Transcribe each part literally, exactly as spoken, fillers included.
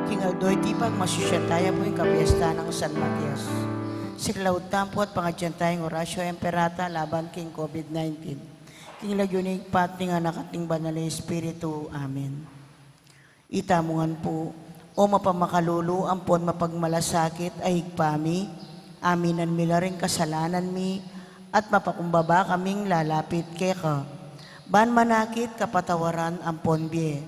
King aldo iti pagmasusian taya pu ing kapiesta nang San Matias. Siklaud tamu pu at pangadyan taya ing Oratio Imperata laban king COVID nineteen. King lagyu ning Ibpa at ning Anak at ning Banal a Espiritu. Amen. Itamu ngan pu, O mapamakalulu ampon mapagmalasakit a Ibpa mi, aminan mi la ring kasalanan mi, at mapakumbaba kaming lalapit keka. Ban manakit kapatawaran ampon bie.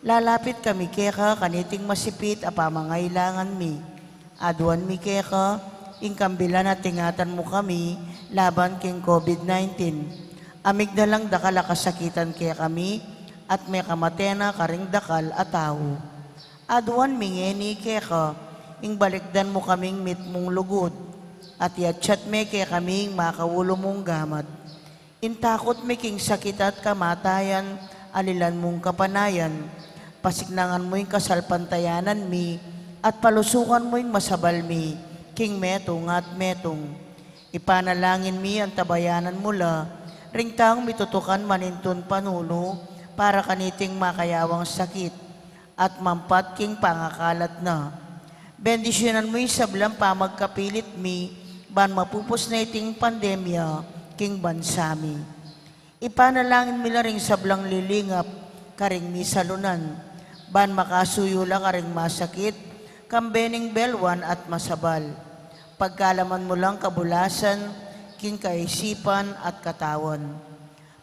Lalapit kami keka kaniting masipit a pamangailangan mi. Aduan mi keka ing kambilan a ingatan mu kami laban king COVID nineteen. Amig na lang dakal a kasakitan kekami, at mekamate na karing dakal a tau. Aduan mi ngeni keka ing balikdan mu kaming mitmung lugud, at iatsat me kekami ing makaulu mung gamat. Ing takut mi king sakit at kamatayan, alilan mung kapanayan, pasiknangan mu ing kasalpantayanan mi, at palusukan mu ing masabal mi, king metung at metung. Ipanalangin mi antabayanan mu la ring taung mitutukan manintun panulu para kaniting makayawang sakit at mampat king pangakalat na. Bendisyunan mu ing sablang pamagkapilit mi, ban mapupus na iting pandemya king bansa mi. Ipanalangin mi la ring sablang lilingap karing misalunan, ban makasuyu la karing masakit, kambe ning belwan at masabal. Pagkalaman mu lang kabulasan, king kaisipan at katawan.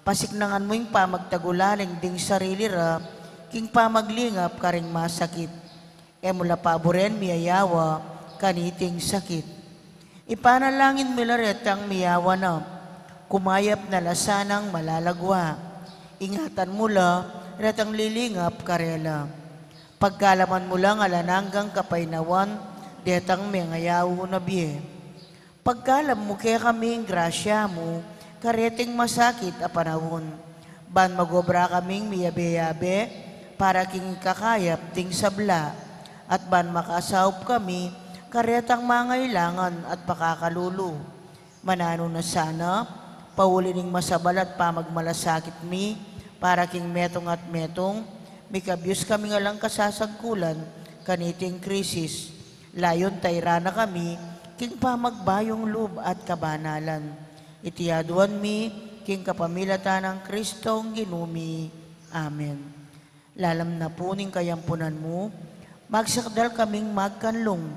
Pasiknangan mu ing pamagtagulaling ding sarili ra, king pamaglingap karing masakit. E mu la paburen miyayawa kaniting sakit. Ipanalangin mi la retang miyawa na, kumayap na la sanang malagwa. Ingatan mu la retang lilingap karela. Pagkalaman mu lang alang anggang kapaynawan detang mengayaw na bie. Pagkalam mu kekami ing grasya mu kareting masakit a panaun, ban magobra kaming miyabe-yabe para king ikakayap ding sabla, at ban makasaup kami karetang mangailangan at pakakalulu. Mananu na sana, pauli ning masabal at pamagmalasakit mi para king metung at metung, Mikabyus kaming alang kasasagkulan kaniting krisis. Layun tayran na kami king pamagbayung lub at kabanalan. Iti aduan mi king kapamilatan nang Kristong Ginu mi. Amen. Lalam na pu ning kayampunan mu, magsakdal kaming magkanlung.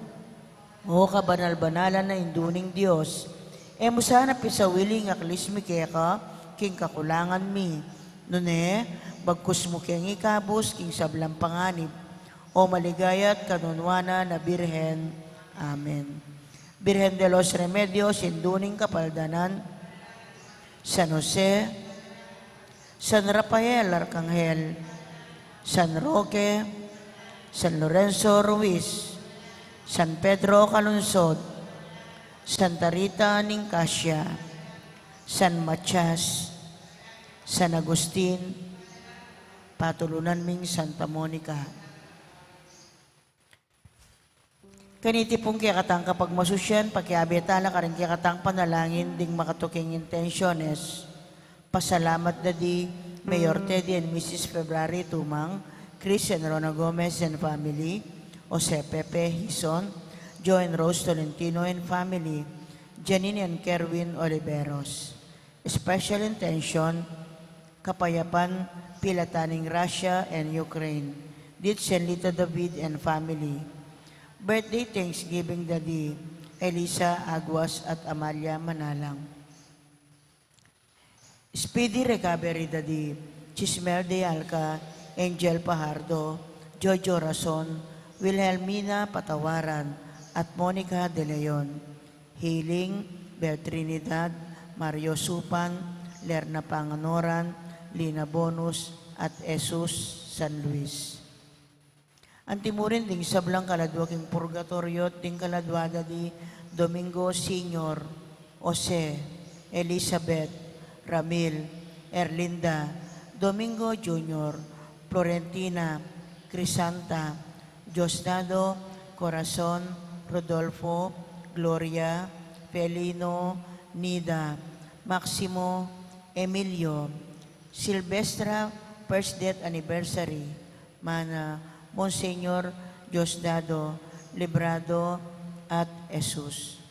O kabanal-banalan a Indu ning Dios, e mu sana pisawili ing aklis mi keka king kakulangan mi. Nune, bagkus mu keng ikabus king sablang panganib, O maligaya at kanunuanan a Birhen. Amen. Birhen de los Remedios, Indu ning Kapaldanan, San Jose, San Rafael Arkanghel, San Roque, San Lorenzo Ruiz, San Pedro Calungsod, Santa Rita ning Casia, San Matias, San Agustin, patulunan ming Santa Monica. Kaniti pung kekatang kapagmasusian, pakiabe tala karing kekatang panalangin ding makatuking intensiones. Pasalamat da di Mayor Teddy and Missus February Tumang, Chris and Rona Gomez and family, Jose Pepe Hison, Joe and Rose Tolentino and family, Janine and Kerwin Oliveros. Special intention, kapayapan pilatan ning Russia and Ukraine. Dit Sen Lito David and family. Birthday thanksgiving da di Elisa Aguas at Amalia Manalang. Speedy recovery da di Chismel de Alca, Angel Pajardo, Jojo Rason, Wilhelmina Patawaran, at Monica de Leon. Healing, Bel Trinidad, Mario Supan, Lerna Panganoran, Lina Bonus, at Jesus San Luis. Antimurin ding sablang kaladua king purgatoryo, ding kaladua da di Domingo Senior, Jose, Elizabeth, Ramil, Erlinda, Domingo Junior, Florentina, Crisanta, Diosdado, Corazon, Rodolfo, Gloria, Felino, Nida, Maximo, Emilio, Silvestra, first death anniversary, Mana, Monsignor Diosdado, Librado, at Jesus.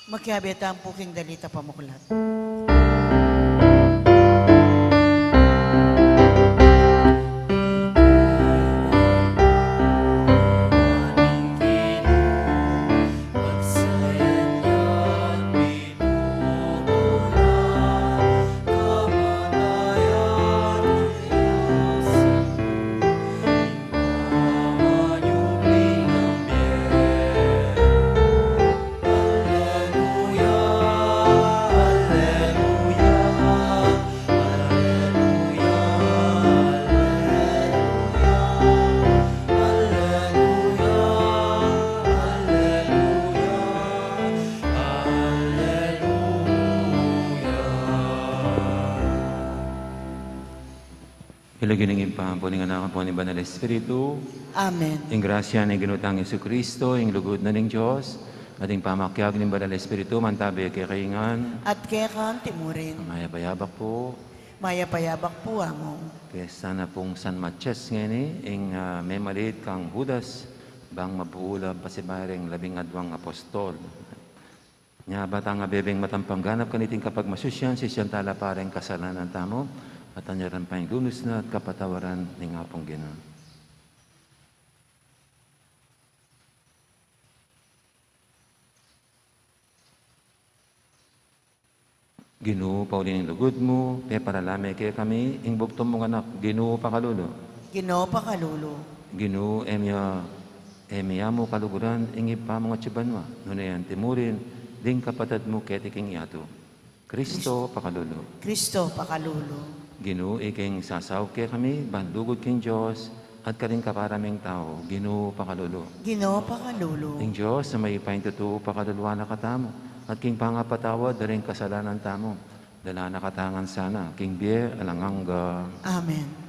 Makiabe tamu pu king dalit a pamuklat. Lagyu ning Ibpa, ampo ning Anak, ampo ning Banal Espiritu. Amen. Ing grasya ning Ginu tang Jesucristo, ing lugud na ning Dios, at ing pamakiabe ning Banal Espiritu, mantabe kekayu ngan. At keka naman murin. Mayap a abak pu. Mayap a abak pu, Among. Piyesta na pung San Matias ngeni, ing, ah, memalit kang Judas, bang mabuul a pasibayu ring labing adwang apostol. Nya, ba tang abebeng matampang ganap kaniting kapagmasusyan, sisian tala pa ring kasalanan tamu, at anyaran pa ing lunus na at kapatawaran ning Apung Ginu. Ginu, pauli ning lugud mu, peparala me kekami ing bugtung mung Anak, Ginu, pakalulu. Ginu, pakalulu. Ginu, e mi a, e mi a mu kaluguran ing Ibpa mung atsu banua, nune anti mu rin ding kapatad mu keti king yatu. Kristo, pakalulu. Kristo, pakalulu. Ginu, ika ing sasaup kekami ban lugud king Dios at karing kapara ming tau, Ginu, pakalulu. Ginu, pakalulu. Ing Dios a mayupaya king tutu, pakaluluan na katamu, at king pangapatawad da ring kasalanan tamu, dala na katamu ngan sana king bie alang angga. Amen.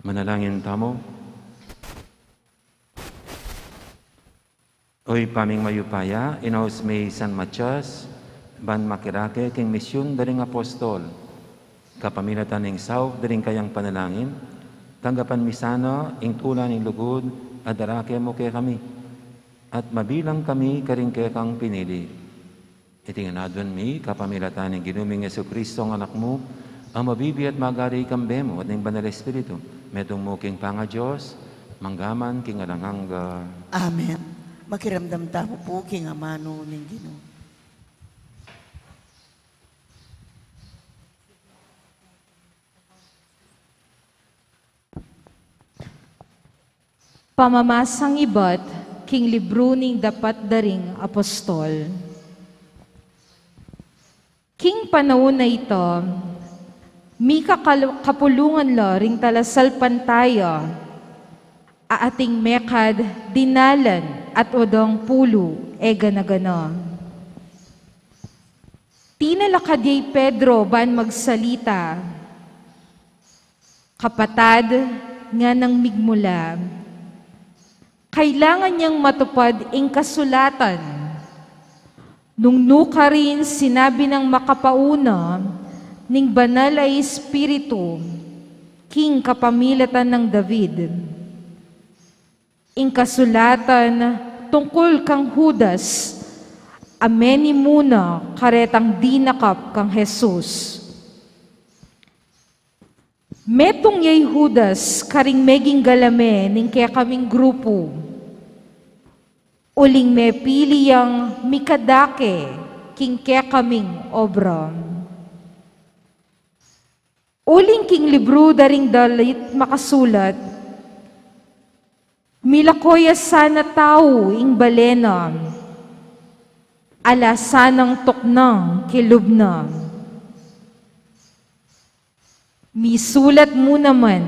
Manalangin tamu. O Ibpa ming mayupaya, inaus me i San Matias ban makirake king misyun da ring apostol. Kapamilatan ning saup da ring kayang panalangin, tanggapan mi sana ing tula ning lugud a darake mu kekami, at mabilang kami karing kekang pinili. Iti ngan aduan mi kapamilatan ning Ginu ming Jesucristo, ing Anak mu, a mabibie at magari kambe mu at ning Banal Espiritu, metung mu king pangaDios, mangga man king alang angga. Amen. Makiramdam tamu pu king amanu ning Ginu. Pamamasang ibat king libru ning Dapat da ring Apostol. King panaun a ita, mikakal-, kapulungan la ring talasalpantaya a ating mekad dinalan at wadang pulu e gana-gana. Tinalakad ya i Pedro ban magsalita. Kapatad, nganang migmula, kailangan yang matupad ing kasulatan. Nung nukarin sinabi nang makapauna ning Banal a Espiritu king kapamilatan nang David. Ing kasulatan tungkul kang Judas, A meni muna karetang dinakap kang Jesus. Metung ya i Judas karing meging galame ning kekaming grupu, uling mepili yang mikadake king kekaming obra. Uling king libru da ring dalit makasulat, milako ya sana tau ing bale na, ala sanang tuknang kilub na. Misulat mu naman,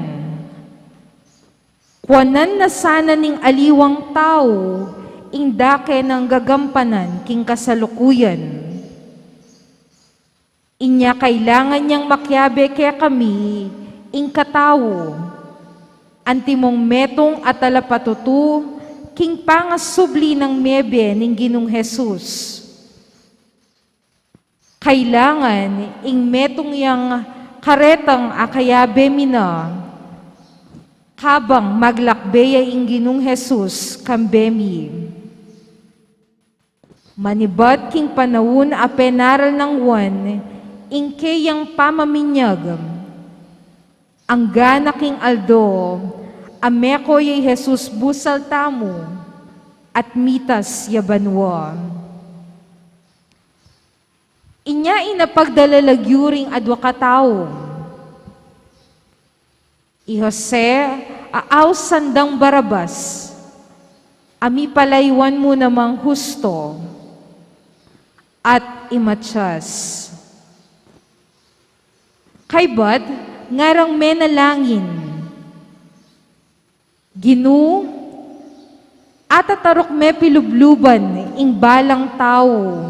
kuanan na sana ning aliwang tau ing dake nang gagampanan king kasalukuyan. Inya kailangan yang makiabe kekami ing katau, antimong metung a talapatutu king pangasubli nang mebe ning Ginung Jesus. Kailangan ing metung yang karetang a kayabe mi na, kabang maglakbe ya ing Ginung Jesus kambe mi. Manibat king panaun a penaral nang Juan ing keyang pamaminyag, angga na king aldo a meko ya i Jesus busal tamu at mitas ya banua. Inya ing pagdala lagyu ring adua katau, i Jose a ausan dang Barabas, a mipalaywan mu namang Justo, at i Matias. Kaybat ngarang menalangin, Ginu, atataruk me pilubluban ing balang tau.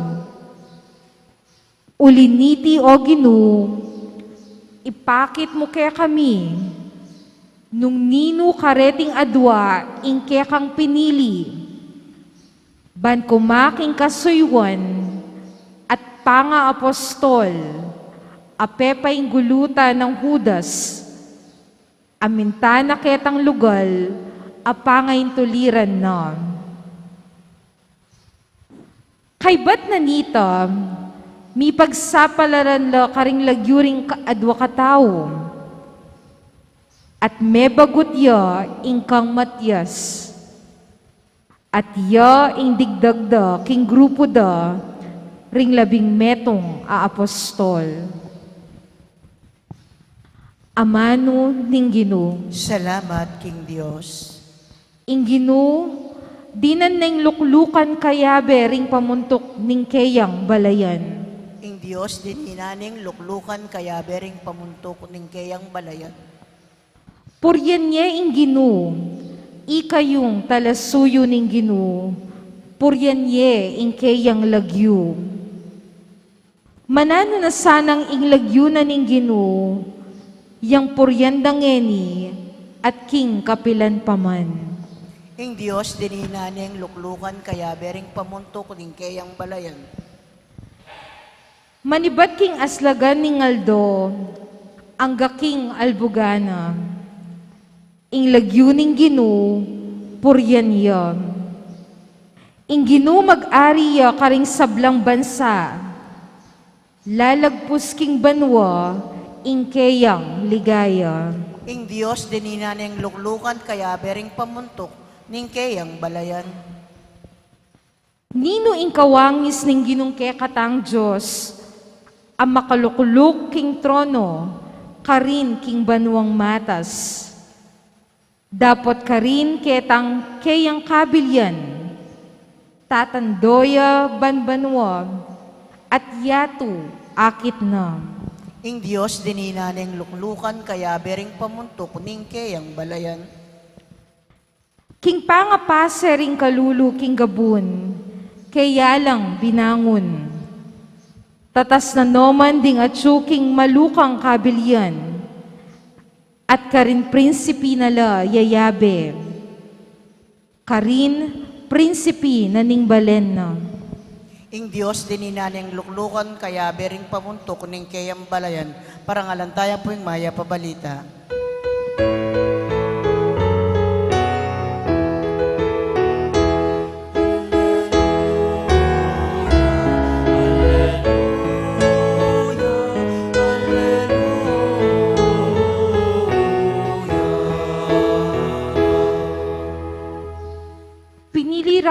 Uli niti, O Ginu, ipakit mu kekami nung ninu kareting adua ing kekang pinili, ban kumaking kasuyuan at pangaapostol a pepainggulutan nang Judas, a minta na ketang lugal a pangaintuliran na. Kaybat na nita, mipagsapalaran la karing lagyu ring ka-, adua katau, at mebagut ya ing kang Matias. At ya ing digdag da king grupu da ring labing metung a apostol. Amanu ning Ginu. Salamat king Dios. Ing Ginu, dinan neng luklukan kayabe ring pamuntuk ning keyang balayan. Ing Dios, dinan neng luklukan kayabe ring pamuntuk ning keyang balayan. Purian ye ing Ginu, ikayung talasuyu ning Ginu, purian ye ing keyang lagyu. Mananu na sanang ing lagyu na ning Ginu, yang purian da ngeni at king kapilan pa man. Ing Dios, dinan neng luklukan kayabe ring pamuntuk ning keyang balayan. Manibat king aslagan ning aldo, angga king albugan na. Ing lagyu ning Ginu, purian ya. Ing Ginu mag-ari ya karing sablang bansa. Lalagpus king banua ing keyang ligaya. Ing Dios, dinan neng luklukan kayabe ring pamuntuk ning keyang balayan. Ninu ing kawangis ning Ginung kekatang Dios, a makalukluk king trono, karin king banuang matas. Dapot karin ketang keyang kabilian, tatando ya ban banua, at yatu akit na. Ing Dios, dinan neng luklukan kayabe ring pamuntuk ning keyang balayan. King pangapase ring kalulu king gabun, keya lang binangun. Tatas na noman ding atyu king malukang kabilian, at karin prinsipi na la yayabe. Karin prinsipi na ning balen na. Ing Dios, dinan neng luklukan kayabe ring pamuntuk ning keyang balayan. Parangalan taya pu ing mayap a balita.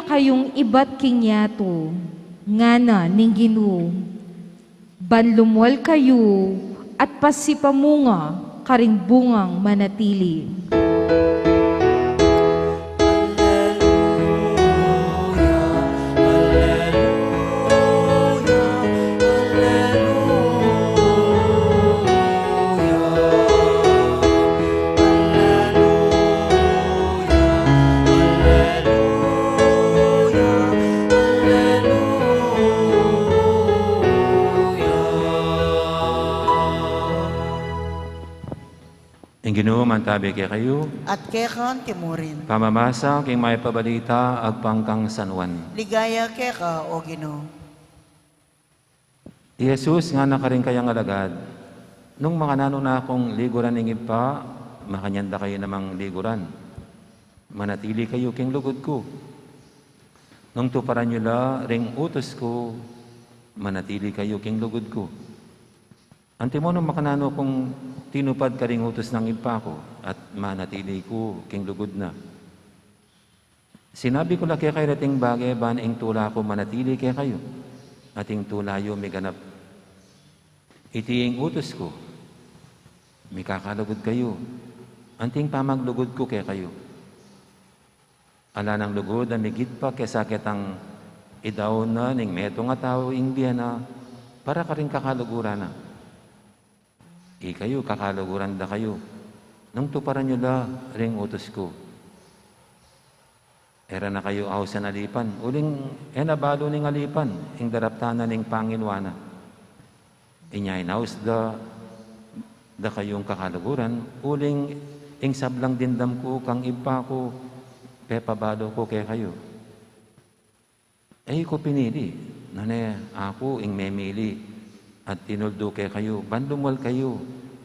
kayung ibat king yatu, ngana ning Ginu, ban lumual kayu at pasipamunga karing bungang manatili. Ing Ginu mantabi kekayu. At keka naman murin. Pamamasa king mayap a balita agpang kang San Juan. Ligaya keka, O Ginu. I Jesus ngana karing kayang alagad, nung makananu na kung liguran ning Ibpa, makanyan da kayu namang liguran. Manatili kayu king lugud ku. Nung tuparan yu la ring utus ku, manatili kayu king lugud ku. Antimo nung makananu kung tinupad karing utus ning Ibpa ku, at manatili ku king lugud na. Sinabi ku la kekayu reting bage ban ing tula ku manatili kekayu, at ing tula yu miganap. Iti ing utus ku, mikakalugud kayu, anting pamaglugud ku kekayu. Ala nang lugud a migit pa kesa ketang idaun na ning metung a tau ing bie na para karing kakaluguran na. Ikayu, kakaluguran da kayu nung tuparan yu la ring utus ku. E ra na kayu ausan alipan, uling e na balu ning alipan ing daraptan na ning panginwa na. Inya inaus da, da kayung kakaluguran, uling ing sablang dimdam ku kang Ibpa ku, pepabalu ku kekayu. E yu ku pinili, nune aku ing memili, at tinuldu kekayu ban lumual kayu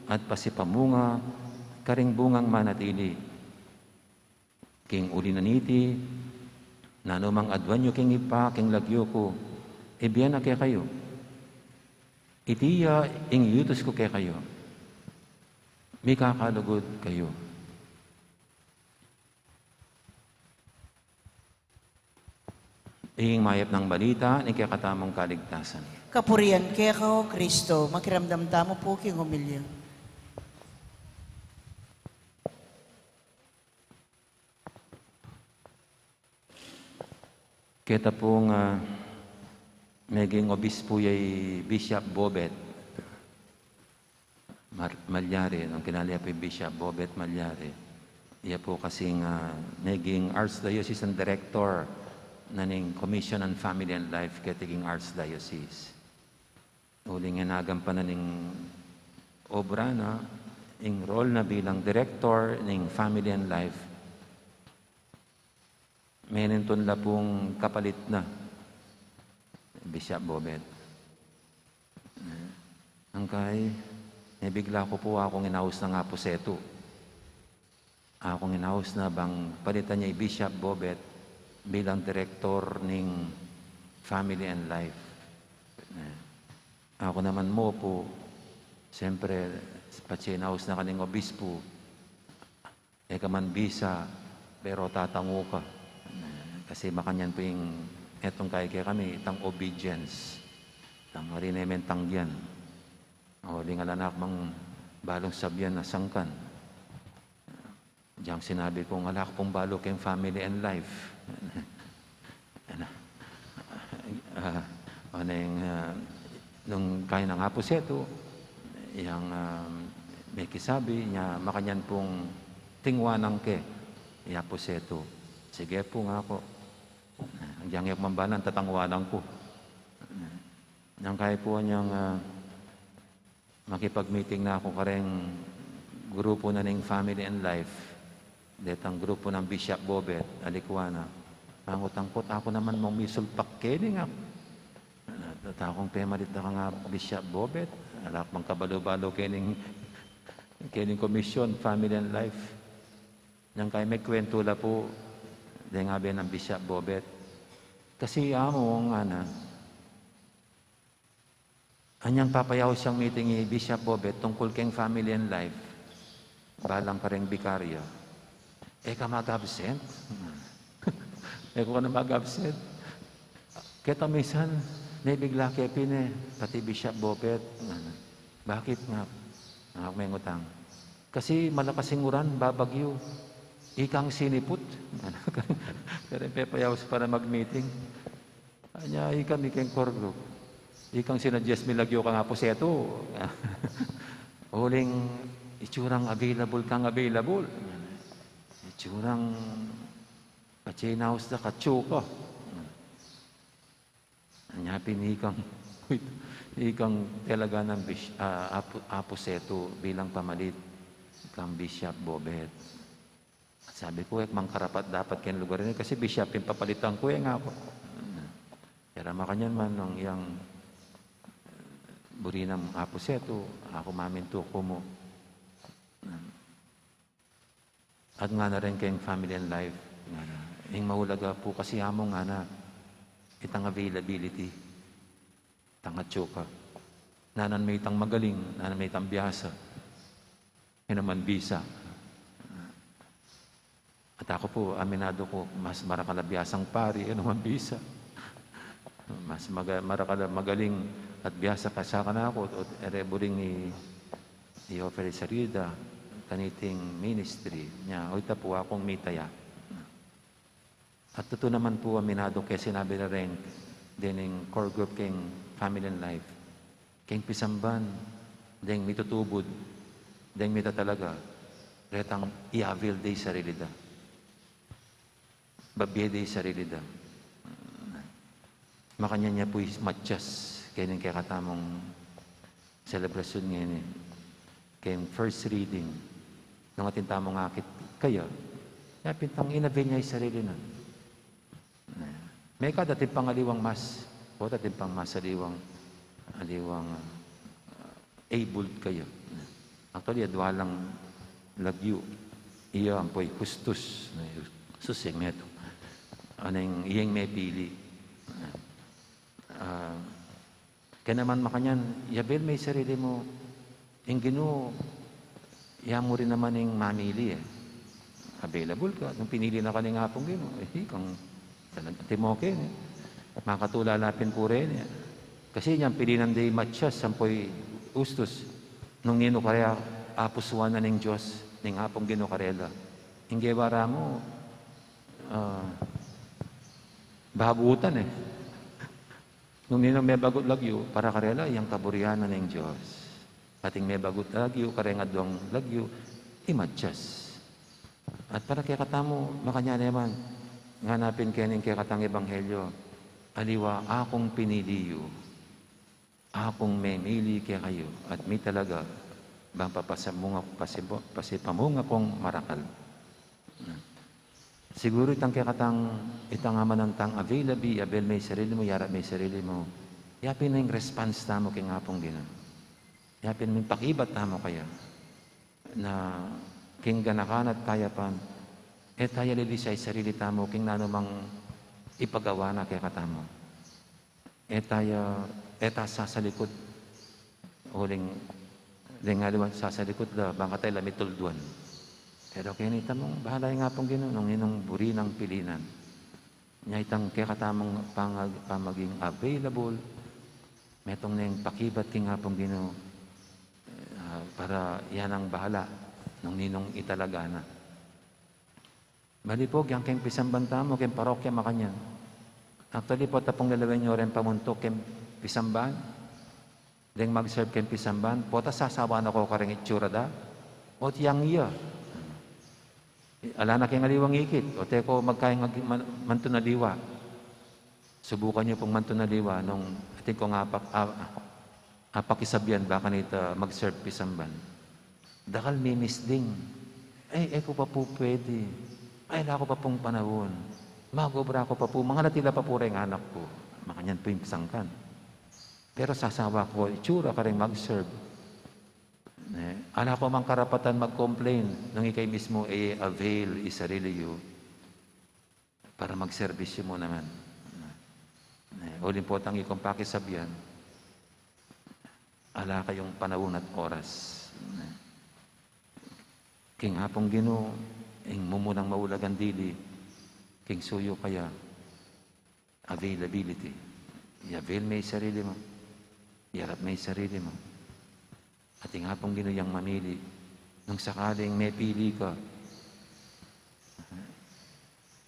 at pasipamunga karing bungang manatili. King uli na niti, nanu mang aduan yu king Ibpa king lagyu ku, ibie na kekayu. Iti ya ing iutus ku kekayu, mikakalugud kayu. Ing mayap nang balita ning kekatamung kaligtasan. Kapurian keka, O Kristo. Makiramdam tamu pu king homilya. Keta pung, ah, meging obispu ya i Bishop Bobet Mar-, Malyari, nung kinala ya pu i Bishop Bobet Malyari. Iya pu kasing, ah, meging archdiocesan director na ning Commission on Family and Life keti king archdiocese. Uling e na agampanan ing obra na, ing role na bilang director ning Family and Life. Menintun la pung kapalit na, Bishop Bobet. Angkay, mebigla ku pu, akung inaus nang apusetu. Akung inaus na bang palitan ya i Bishop Bobet bilang direktor ning Family and Life. Aku naman mu pu, siyempre, patse inaus na ka ning obispu, e ka man bisa, pero tatangu ka. Kasi makanyan pu ing, e, tungkay kekami, itang obedience. Itang ari ne men tanggian. O, uling ala na ku mang balung sabian a sangkan. Diyang sinabi kung ala ku pung balu keng Family and Life. Ano? Ah, ano ing, ah, nung kain nang apusetu, yang, ah, mekisabi, inya makanyan pung tingwanan ke i apusetu. Sige pu, ngaku. Diyang e ku mambalan, tatangwanan ku. Nung kaya pu anyang, ah, makipag-meeting na ku kareng grupu na ning Family and Life, detang grupu nang Bishop Bobet, alikwa na. Mangutang ku, aku naman mu misulpak keni, ngaku. At aku, pemalit da kang Bishop Bobet, ala ku mang kabalu-balu kening, kening Commission, Family and Life. Nung kaya mekwentu la pu, deng abe nang Bishop Bobet. Kasi amu, ngana, anyang papayaus yang meeting i Bishop Bobet tungkul keng Family and Life, balang kareng bikarya, e ka mag-absent. E ku ka na mag-absent. Keta minsan, mebigla ke pin e, pati Bishop Bopet. Bakit nga? Aku mengutang. Kasi malakas ing uran, babagyu. Ikang siniput. Pero pepayaus para mag-meeting. Anya, ikang mi keng core group. Ikang sinuggest mi lagyu kang Apu Setu. Uling itsurang available kang available. Itsurang patse naus da katsuka. Anya pin ikang, ikang talaga ng bis-, ah, Apu, Apu Setu bilang pamalit kang Bishop Bobet. At sabi ku, "E ku mang karapat-dapat keng lugar ini, kasi Bishop pin papalitan ku e," nga ku. Pero makanyan man, nung yang buri nang Apu Setu, aku mamintu ku mu. At ngana rin keng family and life, ngana, ing maulaga pu kasi amu ngana, itang availability, itang atsu ka. Nanan me itang magaling, nanan me itang biasa. Ing naman bisa. At aku pu, aminadu ku, mas marakal a biasang pari, ing naman bisa. Mas maga-, marakal a magaling at biasa kasa kanaku, o, ere buring i-, i-offer i sarili da kaniting ministry. Nya, o ita pu akung mitaya. At tutu naman pu, aminadu ke sinabi na rin dening core group keng family and life. Keng pisamban, deng mitutubud, deng mitatalaga, retang i-avail de i sarili da. Babie de i sarili da. Makanyan ya pu i matyas keng kekatamung selebrasyun ngeni, keng first reading, nung atin tamung akit kaya, ya pin itang in-avail ne i sarili na. Mekad atin pang aliwang mas, o atin pang mas aliwang, aliwang, ah, able kaya. Actually, adwa lang lagyu. Iya ampo i Justus. Sus, ing metung. Aneng, iyeng mepili. Ah, kaya naman makanyan, i-avail me i sarili mu, ing Ginu, ya mu rin naman ing mamili e. Available ka, nung pinili na ka ning Apung Ginu, e, ikang talaga timoke ne. Makatulala pin pu reni e. Kasi inyang pilinan de i Matias, ampo i Justus, nung ninu karela apusuan na ning Dios, ning Apung Ginu karela. Ing gewa ra mu, ah, bagutan e. Nung ninung mebagut lagyu, para karela, iyang kaburian na ning Dios. Ating mebagut lagyu, kareng adwang lagyu, i Matias. At para kekatamu, makanyan ne man, ngana pin keni ing kekatang ebanghelyo, aliwa akung pinili yu, akung memili kekayu, at mitalaga, bang papasamunga, pasipo-, pasipamunga kung marakal. Siguru itang kekatang, itang amanan tang available, avail me i sarili mu, yarap me i sarili mu. Ya pin ing response tamu keng Apung Ginu. Ya pin ing pakibat tamu kaya. Na keng ganakan at kayapan, e ta ya lilisa i sarili tamu keng nanumang ipagawa na kekatamu. E ta ya, e ta sasalikut. Uling, uling aliwa sasalikut da, bang ka taya la mitulduan. Pero keni tamung bahala ing Apung Ginu, nung ninung buri nang pilinan. Nya itang kekatamung pangag-, pamaging available, metung neng pakibat king Apung Ginu, ah, para ya nang bahala, nung ninung italaga na. Malipug, yang keng pisamban tamu, keng parokya makanyan. Actually, pota pung lalawen yu reng pamuntuk keng pisamban, deng mag-serve keng pisamban, pota sasawa na ko kareng itsura da, o tiyang iya. Ala na keng aliwang ikit, o te ko magkaing ag-, man-, mantun aliwa. Subukan yu pung mantun aliwa nung atin kong apak-, a-, a-, apakisabian, baka nita mag-serve pisamban. Dakal mimisding. Ay, e ku pa pu pwede. Ay, ala ku pa pung panaun. Mag-obra ku pa pu. Mangalatila pa pu reng anak ku. Makanyan pu ing sangkan. Pero sasawa ku itsura kareng mag-serve. Ne, ala ku mang karapatan mag-complain nung ikayu mismu e avail i sarili yu para magserbisyu mu naman. Ne, uling potang ikong pakisabian, ala kayung panaun at oras. Ne. King Apung Ginu, ing mumunang maulagang dili, King suyu kaya, availability. I-avail me ing sarili mu. Iyarap me ing sarili mu. At ing Apung Ginu yang mamili. Nung sakaling mepili ka,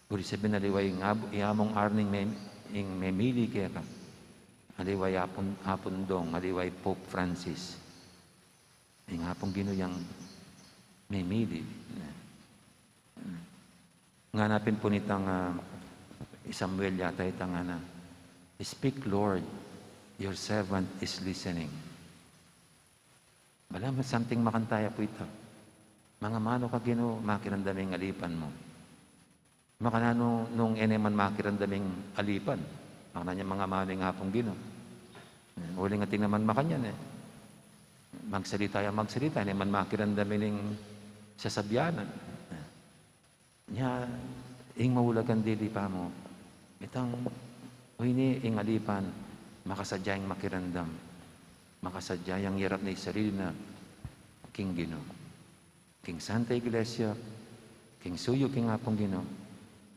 uli sabyan aliwa ing ab-, i Among Arnie ing me-, ing memili keka. Aliwa i Apung, Apung Dong, aliwa i Pope Francis. Ing Apung Ginu yang memili. Ngana pin pu nitang, ah, i Samuel yata itang ngana, "Speak, Lord, your servant is listening." Balamu something makanyan pu ita. Mangamanu ka, Ginu, makiramdam ing alipan mu. Makananu nung e ne man makiramdam ing alipan? Makananu yang mangamanu ing Apung Ginu? Eh, uling atin naman makanyan, eh. Magsalita yang magsalita, e ne man makiramdam ing sasabyan. Nya, ing maulagang dili pa mu, itang, o ini, ing alipan, makasadya yang makiramdam, makasadya yang iyarap ne ing sarili na king Ginu, king Santa Iglesia, king suyu, king Apung Ginu,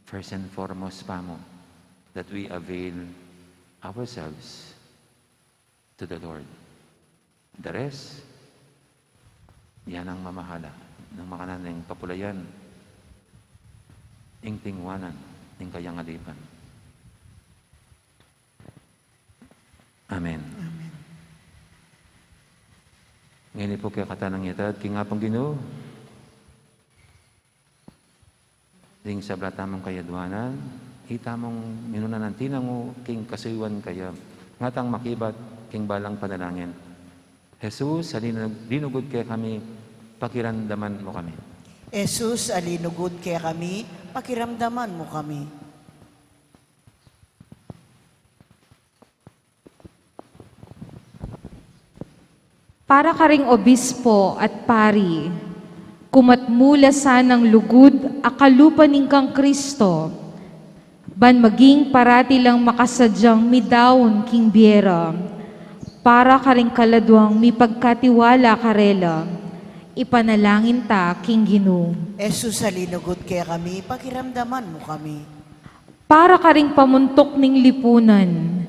first and foremost pa mu, that we avail ourselves to the Lord. The rest, ya nang mamahala nang makananu ing papulayan ing tinguanan ning kayang alipan. Amen. Amen. Ngeni pu kekatamu ngan ita, king Apung Ginu, ding sabla tamung kayadwanan, itamung minunan tinangu king kasuyuan kaya, ngatang makibat king balang panalangin. Jesus, a linug-, linugud kekami, pakiramdaman mu kami. Jesus, a linugud kekami, pakiramdaman mu kami. Para karing obispo at pari, kumat mu la sanang lugud a kalupa ning kang Kristo, ban maging parati lang makasadyang midaun king bie ra, para karing kaladwang mipagkatiwala karela, ipanalangin ta king Ginu. Jesus, a linugud kekami, pakiramdaman mu kami. Para karing pamuntuk ning lipunan,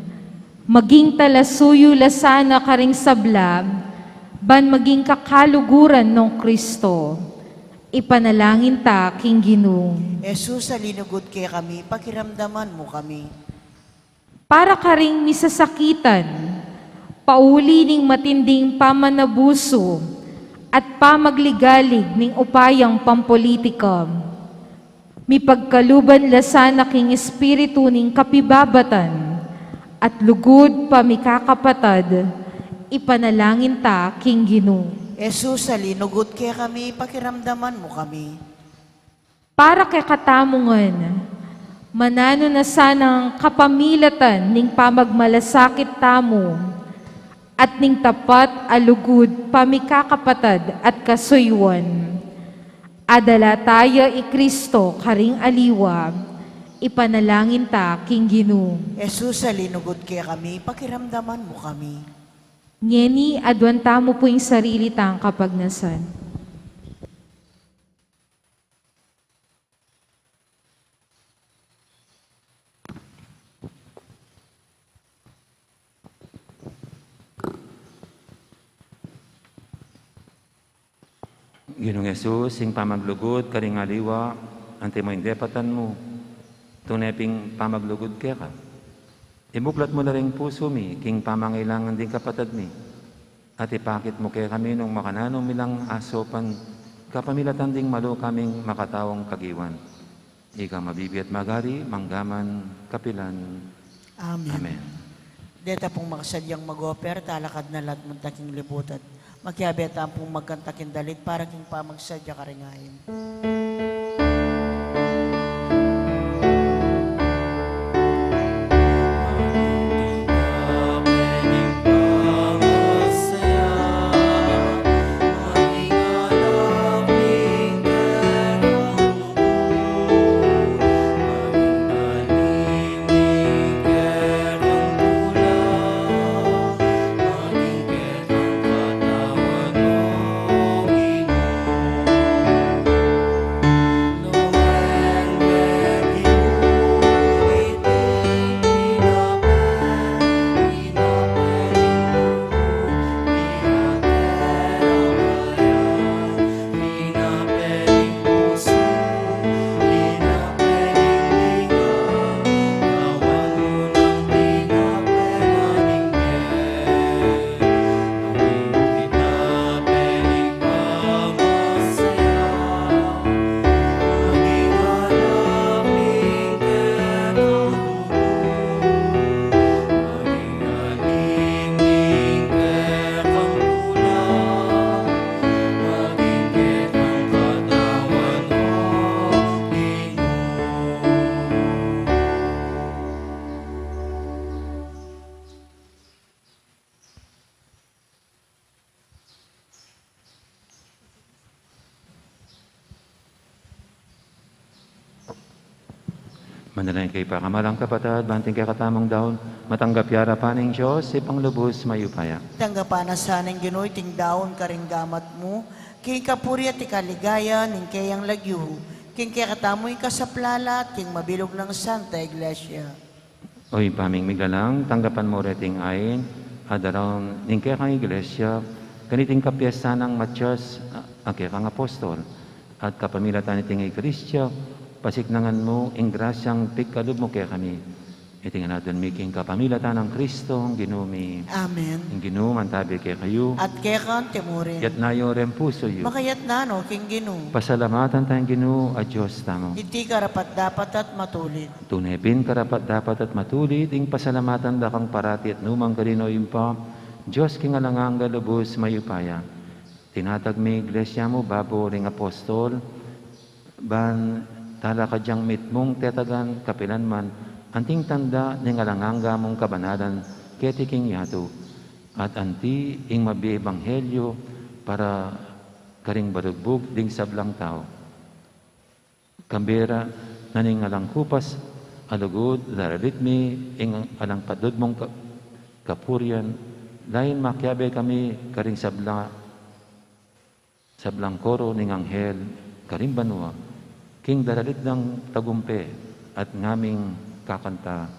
maging talasuyu la sana karing sabla, ban maging kakaluguran nong Kristo. Ipanalangin ta king Ginu. Jesus, a linugud kekami, pakiramdaman mu kami. Para karing misasakitan, pauli ning matinding pamanabusu at pamagligalig ning upayang pampolitika. Mipagkaluban la sana king espiritu ning kapibabatan at lugud pamikakapatad, ipanalangin ta king Ginu. Jesus, a linugud kekami, pakiramdaman mu kami. Para kekatamu ngan, mananu na sanang kapamilatan ning pamagmalasakit tamu, at ning tapat a lugud pamikakapatad at kasuyuan. Adala taya i Kristo karing aliwa, ipanalangin ta king Ginu. Jesus, a linugud kekami, pakiramdaman mu kami. Ngeni, aduan tamu pu ing sarili tang kapagnasan. Ginung Jesus, ing pamaglugud karing aliwa, anti mo ing depatan mu, tune ping pamaglugud keka. Ibuklat mu la ring pusu mi king pamangailangan ding kapatad mi, at ipakit mu kekami nung makananu mi lang asopan kapamilatan ding malu kaming makataung kagiwan. Ika mabibie at magari, mangga man kapilan. Amen. Amen. Deta pung makasadyang mag-offer, talakad na la at munta king libutan. Makiabe ta pung magkanta king dalit para king pamagsadya karing ain. Manalangin kayu, pakamalan kung kapatad, ban iting kekatamung daun matanggap ya arapan ning Dios, Ibpang lubus mayupaya. Tanggapan na sa ning Ginu iting daun karing gamat mu, king kapurian at king kaligayan ning keyang lagyu, king kekatamu ing kasaplalan at king mabilug nang Santa Iglesia. O Ibpa ming miglalang, tanggapan mu reting ain a daraun ning kekang Iglesia kaniting kapiestan nang Matias a, a kekang apostol, at kapamilatan niting Iglesia, pasiknangan mu ing grasyang pigkalub mu kekami. Iti ngan adwan mi king kapamilatan nang Kristong Ginu mi. Amen. Ing Ginu mantabi kekayu. At keka mu rin. Itas yu ring pusu yu. Makatas no king Ginu. Pasalamatan taya ing Ginu a Dios tamu. Iti karapat-dapat at matulid. Tune pin karapat-dapat at matulid ing pasalamatan da kang parati at nukarin man, O Ibpa, Dios king alang angga, lubus mayupaya. Tinatag me ing Iglesia mu babo ring apostol, ban talakad yang mitmung tetagan kapilan man, anting tanda ning alang angga mung kabanalan keti king yatu, at anti ing mabie ebanghelyo para karing balugbug ding sablang tau. Kambe ra na ning alang kupas a lugud, daralit mi ing alang patlud mung ka-, kapurian, lain makiabe kami karing sabla, sablang koro ning anghel karing banua, king daralit dang tagumpe at ngaming kakanta.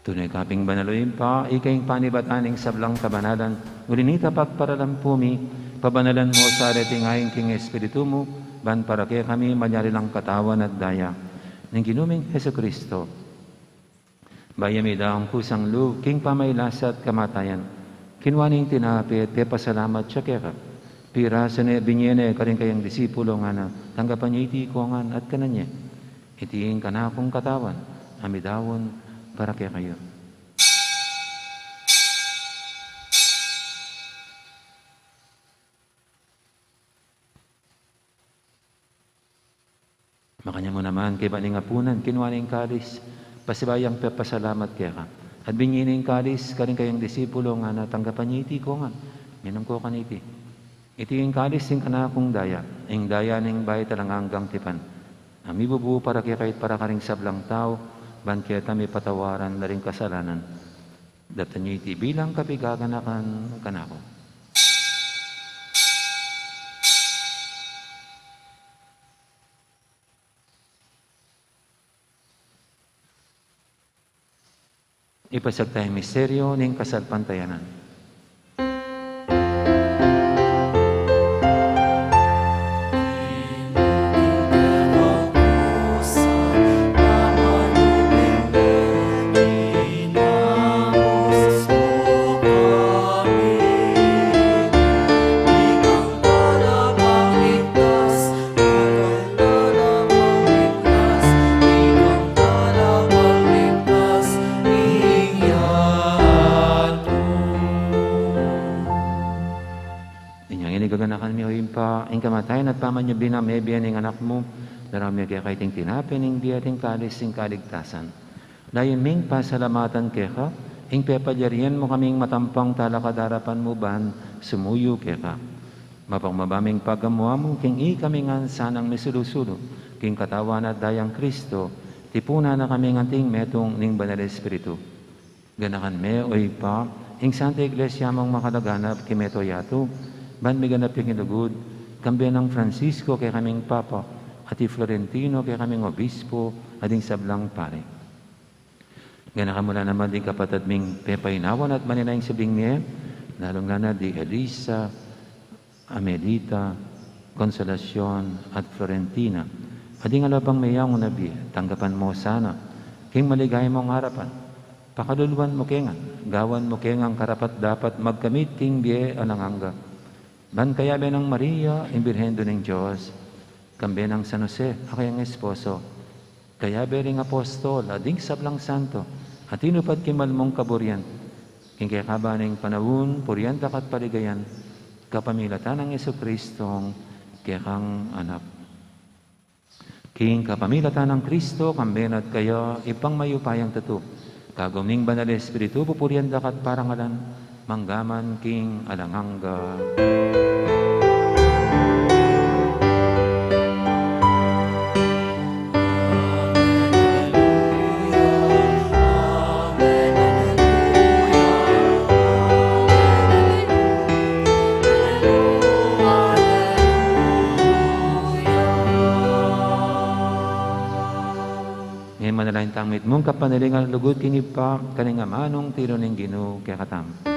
Tune ka pin banal, O Ibpa, ika ing panibatan ning sablang kabanalan, uli nita pagparalan pu mi, pabanalan mu sa reting ain king Espiritu mu, ban para kekami malyari lang katawan at daya ning Ginu ming Jesucristo. Bayu ya midaun kusang lub king pamailasa at kamatayan, kinua ne ing tinape at pepasalamat ya keka, pirasu ne, binie ne karing kayang disipulo, ngana, tanggapan ye iti iko ngan at kanan ye. Iti ing kanakung katawan a midaun para kekayu. Makanyan mu naman, kaybat ning apunan, kinua ne ing kalis, pasibayu yang pepasalamat keka, at binie ne ing kalis karing kayang disipulo, ngana, tanggapan ye iti iko ngan, minum ko kaniti. Iti ing kalis ning kanakung daya, ing daya ning bayu at alang anggang tipan, a mibubu para kekayu at para karing sablang tau, ban keta mipatawaran la ring kasalanan. Daptan ye iti bilang kapigaganakan kanaku. Ipasiag taya ing misteryu ning kasalpantayanan. Inya ini gaganakan mi, O Ibpa, ing kamatayan at pamanyubli nang mebie ning Anak mu, daraun mi keka iting tinape ning bie at ing kalis ning kaligtasan. Layun ming pasalamatan keka ing pepalyarian mu kaming matampang talakad king arapan mu ban sumuyu keka. Mapakumbaba ming pagamu-amu king ikami ngan sanang misulu-sulu king katawan at dayang Kristo, Tipunan na kami ngan king metung ning Banal Espiritu. Ganakan me, o Ibpa, ing Santa Iglesia mung makalaganap king mabilug a yatu, ban miganap ya king lugud, kambe nang Francisco kekaming Papa, at i Florentino kekaming Obispo, at ding sablang pari. Ganakan mu la naman ding kapatad ming pepainawa at manenaya ing sibling mie, lalung-lala na di Elisa, Amelita, Consolacion, at Florentina. At ding ala pang meyang na bie, tanggapan mu sana king maligaya mung arapan. Pakaluluan mu ke ngan, gawan mu ke ngan karapat-dapat magkamit king bie alang angga. Ban kayabe nang Maria, ing Birhen Indu ning Dios, kambe nang San Jose, a kayang esposo, kayabe ring apostol, at ding sablang santo, a tinupad king mal mung kaburian, king kekaban ning panaun, purian da ka at paligayan, kapamilatan nang Jesucristong kekang Anak. King kapamilatan nang Kristo, kambe na at kaya, Ibpang mayupayang tutu, kagum ning Banal Espiritu, pupurian da ka at parangalan, mangga man king alang angga. Ngeni manalangin tang mitmung kapanalingan lugud king Ibpa, karing amanung tiru ning Ginu kekatamu.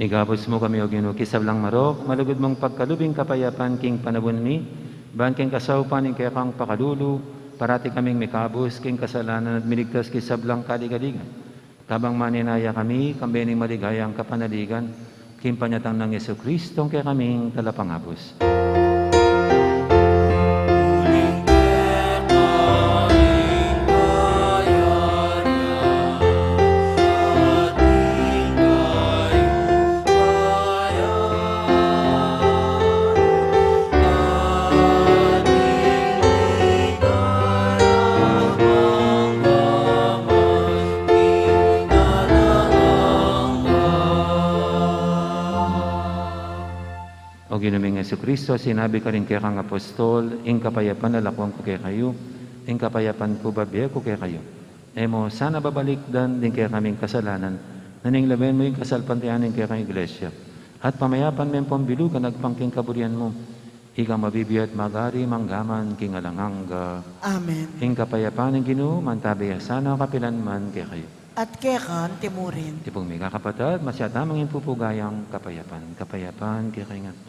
Ikabus mu kami, O Ginu, king sablang marok, malugud mung pagkalub ing kapayapan king panaun mi, ban king kasaupan ning kekang pakalulu, parati kaming mikabus king kasalanan at miligtas king sablang kaligaligan. Kabang manenaya kami, kambe ning maligayang kapanaligan, king panyatang nang Jesucristong kekaming Talapangabus. O Ginu ming Jesucristo, sinabi karing kekang apostol, ing kapayapan lalakwan ku kekayu, ing kapayapan ku babie ku kekayu. E mu sana babalikdan ding kekaming kasalanan, nune lawen mu ing kasalpantayanan ning kekang Iglesia, at pamayapan me pung bilug agpang king kaburian mu. Ika mabibie at magari mangga man king alang angga. Amen. Ing kapayapan ning Ginu mantabe ya sana kapilan man kekayu. At keka mu rin. Tipung mikakapatad, masyata mangin pupugayang kapayapan. Kapayapan kekayu ngan.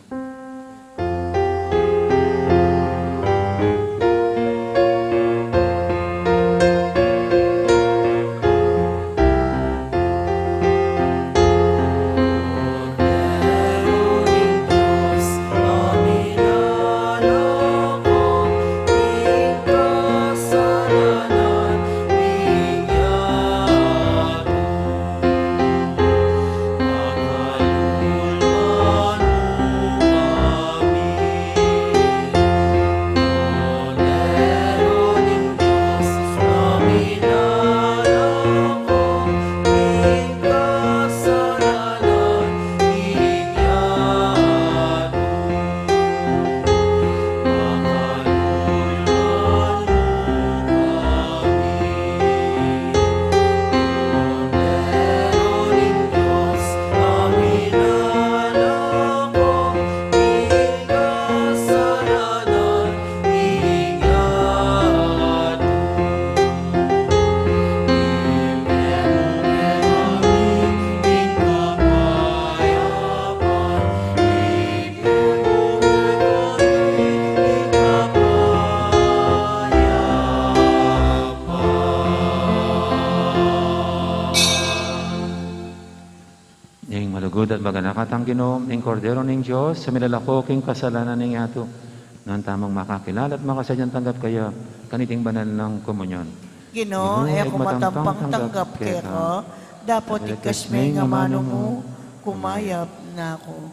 Ing malugud at maganaka tang Ginu, ing Kordero ning Dios, a milalako king kasalanan ning yatu. Nuan tamung makakilala at makasadyang tanggap kaya kaniting banal nang komunyon. Ginu, e ku matampang tanggap keka, dapot igkas me ing amanu mu, kumayap na ku.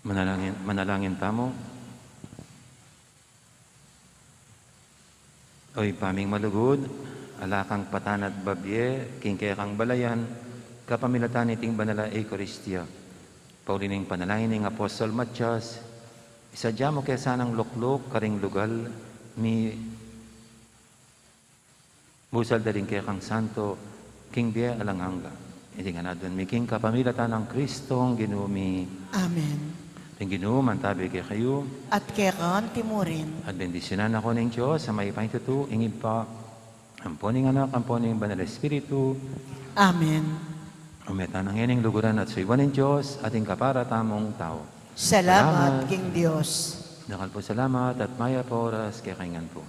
Manalangin, manalangin tamu. O Ibpa ming malugud, ala kang patan at babie king kekang balayan, kapamilatan niting banal a Eukaristia. Pauli ning panalangin ning Apostol Matias, isadya mu ke sanang lukluk karing lugal mi busal da ring kekang santo king bie alang angga. Iti ngan aduan mi king kapamilatan nang Kristong Ginu mi. Amen. Ing Ginu mantabi kekayu. At keka anti mu rin. At bendisyunan na kayu ning Dios a mayupayang tutu, ing Ibpa, ampo ning Anak, ampo ning Banal Espiritu. Amen. Ume tana ngeni king luguran at suyuan ning Dios at ing kapara tamung tau. Salamat king Dios. Dakal pung salamat at mayap a oras kekayu ngan pu.